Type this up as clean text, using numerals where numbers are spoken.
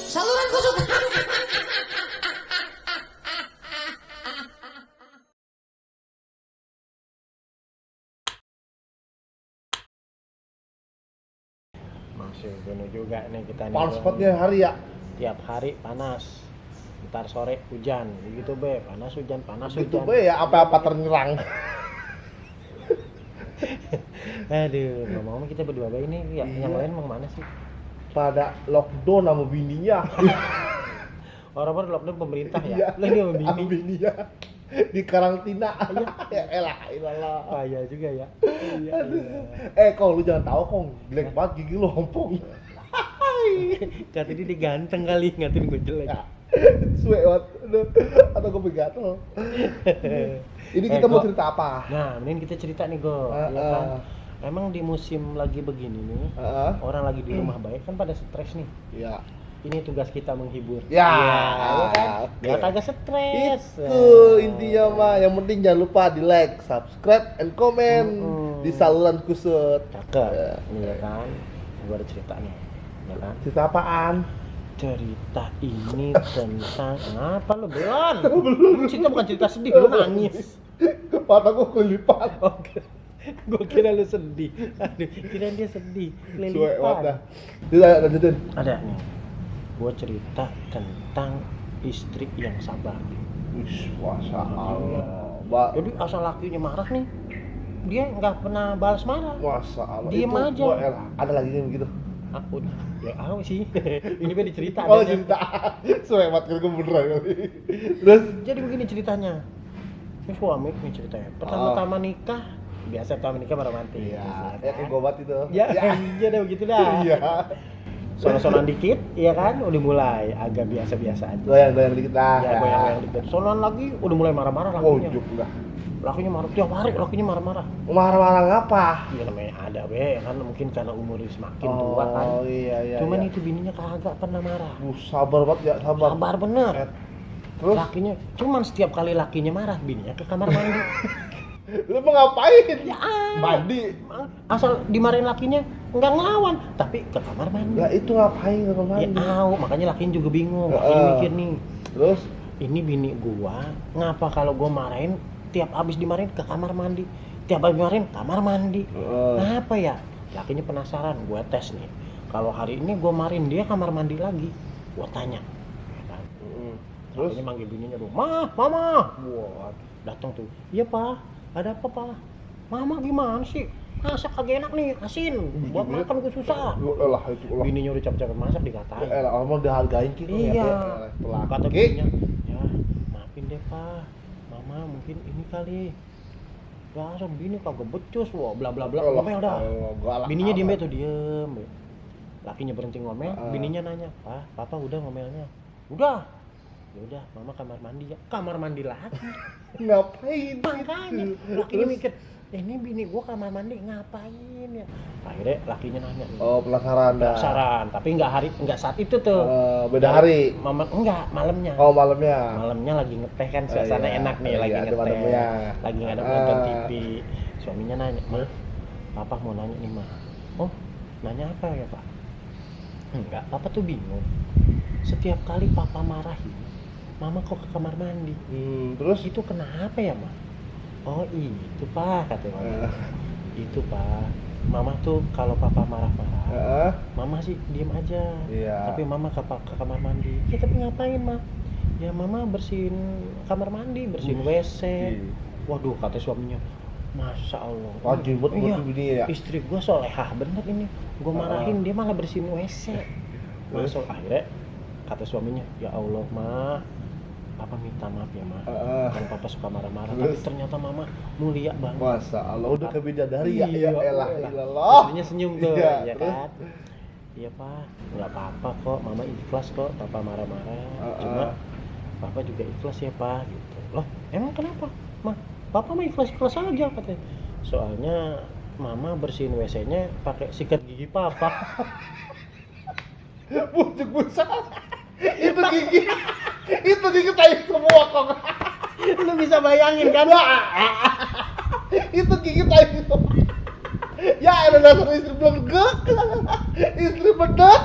Saluran kesukaan. Masih gunung juga nih kita nih. Panas spotnya hari ya. Tiap hari panas. Ntar sore hujan, begitu be, panas hujan, panas Itu hujan. be ya apa-apa ternyerang. Aduh, ngomong-ngomong kita berdua be ini ya, Iya. yang lain mau mana sih? Pada lockdown sama bininya. Orang-orang lockdown pemerintah Iya. ya. Lah ini sama Sama bini. bininya di karantina. Ya elah, ilah. Payah juga ya. Iya. Kong lu jangan tahu Kong, jelek banget gigi lu ompong. Kata dia ganteng kali, ngatain gue jelek. Suwe banget. Aduh, atau gue begatel. Ini kita mau cerita apa? Nah, mending kita cerita nih, Go. Ya kan? Emang di musim lagi begini nih, orang lagi di rumah baik kan pada stres nih. Ya. Ini tugas kita menghibur. Ya, Iya kan? oke. Biar kagak stres. Itu intinya mah. Yang penting jangan lupa di like, subscribe, and comment di saluran kusut. Cakep. Ya. Ini ya kan. Gua ada cerita nih. Ya kan? Cerita apaan? Cerita ini tentang apa lu belum? Belum. Cerita bukan cerita sedih, lu nangis. Mata gue kelilipan. Oke. Gua kira lu sedih. Aduh, kirain dia sedih. Suwe banget dah. Kelilipan. Jadi lanjutin. Ada nih. Gua cerita tentang istri yang sabar. Wih, Masya Allah. Mbak, Jadi asal lakinya marah nih, dia nggak pernah balas marah. Masya Allah. Diem Itu aja. gua, ada lagi yang begitu. Aku ya tahu sih. Ini beda cerita Oh, adanya. cinta. Suwe banget kan gue beneran kali. Terus Jadi begini ceritanya. Ini suami nih ceritanya. Pertama-tama nikah, biasa pertama nikah romantis. iya, ya kayak gobat itu. Ya, iya deh begitu dah. Iya. Sono-sonan dikit, iya kan? Udah mulai agak biasa-biasa aja. Goyang-goyang dikit lah. Ya, goyang-goyang dikit. Sonoan lagi udah mulai marah-marah Oh, lakinya. juk enggak. Lakinya marah tiap hari, lakinya marah-marah. Marah-marah ngapa? Ya namanya ada be, kan mungkin karena umurnya semakin tua kan. Oh, iya. Cuman iya. itu bininya kagak pernah marah. Sabar banget ya, sabar. Sabar bener. Terus Lakinya, cuman setiap kali lakinya marah, bininya ke kamar mandi. lu mau ngapain? Ya, Mandi. asal dimarahin lakinya nggak ngelawan, tapi ke kamar mandi. Lah itu ngapain ke kamar Ya mandi? makanya lakinya juga bingung. Lakinya mikir nih, Terus ini bini gua, ngapa kalau gua marahin tiap abis dimarahin ke kamar mandi, tiap abis dimarahin kamar mandi. Kenapa ya? Lakinya penasaran, gua tes nih. Kalau hari ini gua marahin dia kamar mandi lagi, gua tanya. Ya kan? Terus? Lakinya manggil bininya dulu, mama. Wah, datang tuh. Iya pak, ada apa pak? Mama gimana sih? Masak kagak enak nih, asin. Buat makan gue susah. Elah itu elah. Bininya udah capek-capek masak dikatain. Elah, orang mau dihargain gitu Iya. Kata Oke. bininya, ya maafin deh pak, mama mungkin ini kali. Dasar bini kagak becus, wah bla bla bla, ngomel dah. Bininya diem tuh diem. Be. Lakinya berhenti ngomel, bininya nanya, papa udah ngomelnya? Udah. Ya udah, mama kamar mandi ya. Kamar mandi lagi. Ngapain? Makanya, lakinya mikir, ini bini gua kamar mandi ngapain ya? Akhirnya lakinya nanya. Oh, penasaran dah. Penasaran, tapi nggak saat itu tuh. Beda hari. Mama enggak, malamnya. Oh, malamnya. Malamnya lagi ngeteh kan, suasana iya. enak nih, Iya, lagi ada ngeteh. malamnya. Lagi ngadep nonton TV. Suaminya nanya, "Ma, papa mau nanya nih, Ma." "Oh, nanya apa ya, Pak?" "Enggak, papa tuh bingung. Setiap kali papa marahin, mama kok ke kamar mandi. Terus? Itu kenapa ya, Ma?" "Oh, itu, Pak," katanya mama. "Itu, Pak. Mama tuh kalau papa marah-marah, mama sih diem aja. Iya. Tapi mama ke kamar mandi. Ya tapi ngapain, Ma?" "Ya mama bersihin kamar mandi, bersihin WC." Waduh, kata suaminya, Masya Allah. Wajib buat bini ya. Istri gua solehah bener ini. Gua marahin dia malah bersihin WC. Masuk akhirnya kata suaminya, "Ya Allah, Ma, papa minta maaf ya, Ma. Kan papa suka marah-marah, tapi ternyata mama mulia banget." Masya Allah, udah ke bidadari ya. Iya, Ya elah, elah. ilallah. Istrinya senyum tuh, Iya, ya terus? kan? "Iya, Pak, nggak apa-apa kok, mama ikhlas kok, papa marah-marah. Cuma papa juga ikhlas ya, Pak." Gitu. "Loh, emang kenapa, Ma? Papa mah ikhlas-ikhlas aja," katanya. "Soalnya mama bersihin WC-nya pakai sikat gigi papa." Bujuk busak. Itu gigi tai semua kok. Lu bisa bayangin kan? Itu gigi tai semua. Perasaan istri bilang enggak. Istri pedot.